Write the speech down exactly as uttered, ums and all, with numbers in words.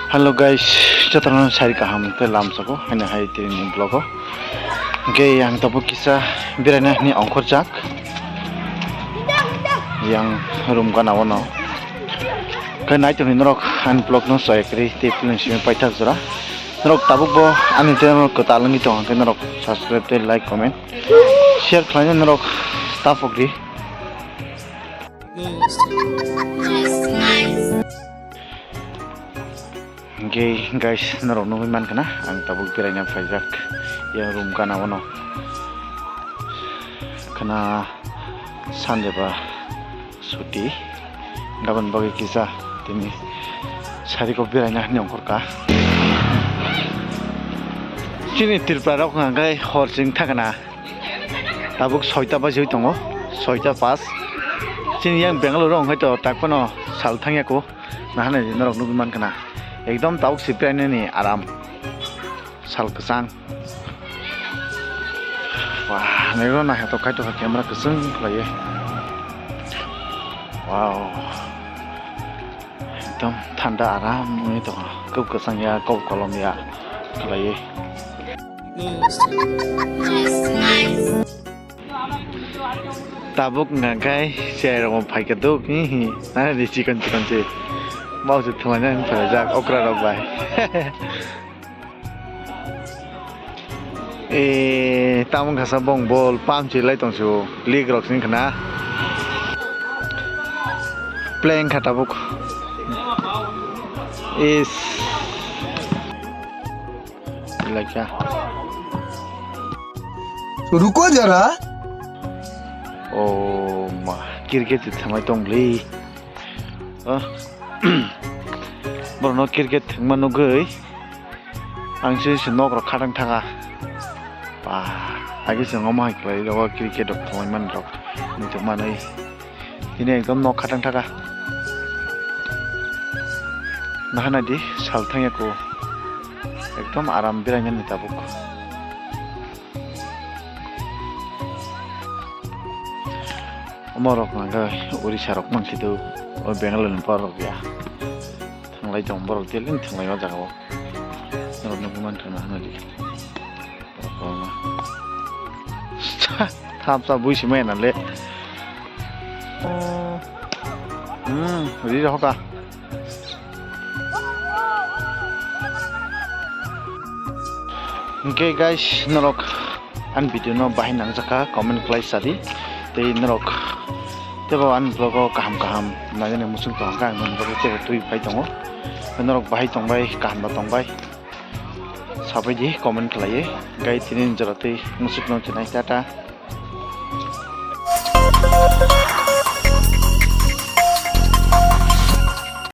Hello guys, jotono sari kaham tei lamsao haino hai tini vlog o. Hwnkhe ang tabuk kisa beraina hwnwi ongkhorjak. Yang room gana o no. Khe nai tongni norok ani vlog no chaya kwrwi tei film simi paithak jora. Norok tabuk bo ani channel kwtal wngwi tongo hwnkhe norok subscribe tei like comment share khlaina norok ta pokdi. Hwnkhe guys, norok nugwi mankha na, ang tabuk beraina phaijak yang room gana o no. Khna Sunday ba chuti, gabon bagwi kisa tini sariko beraina hwnwi ongkhorkha. Chini Tripura rok hwnkha khe hor chwng thangna. Tabuk soita bajiwi tongo, soita pas. Chini yang Bangalore o wngkha to tak phano sal thangya ko. Nahanai di norok nugwi mankha na. Ekdom tabuk se berainani aram. Sal kwchang. Wah, nairo naithotok kaitor kha camera kwchwng khlaiwi. Wow. Ekdom thanda aram wngwi tongo. Kok kwchang ya, kok kolom ya khlaiwi. Tabuk hwnkha khe chwrai rok phaikha duk, hi hi. Nana di chikon chikon se. Bau se thwlaina phaijak okra rok bai. E, tamo kasa bong bol pam chilai tong su, lig rok sing khna. Playing kha tabuk. Is. Like ya. Ruko jara. Oh ma, cricket thamai tong li. Oh. Borno cricket thangma nugui. Ang se se nok rok khatang thanga. Ba, agi se ngomo hai klai rogo cricket rok thangmani rok. Muchuk manui. Tini ekdom nok khatang thaka. Nahana di sal thangya ko. Ekdom aram berainani tabuk. Omo rok hwnka khe Orissa rok mankhe do, o Bangalore ni borok ya. Thanglai tong borok daily thanglai o jaga o. Norok nugwi mankha na hwnwi. Thamsa bui se maya na le. Hmm, ri rw ka. Hwnkhe guys, norok ani video no bahai nangjakha, comment khlai sadi. Tei norok tebo ani vlog o kaham kaham nainani muchung tongkha, ang nini bagwi tebo twi phai tongo. Norok bahai tongbai, kaham bo tongbai. Sabai di comment khlaiwi. Gai tini jora twi muchung no chinai, tata.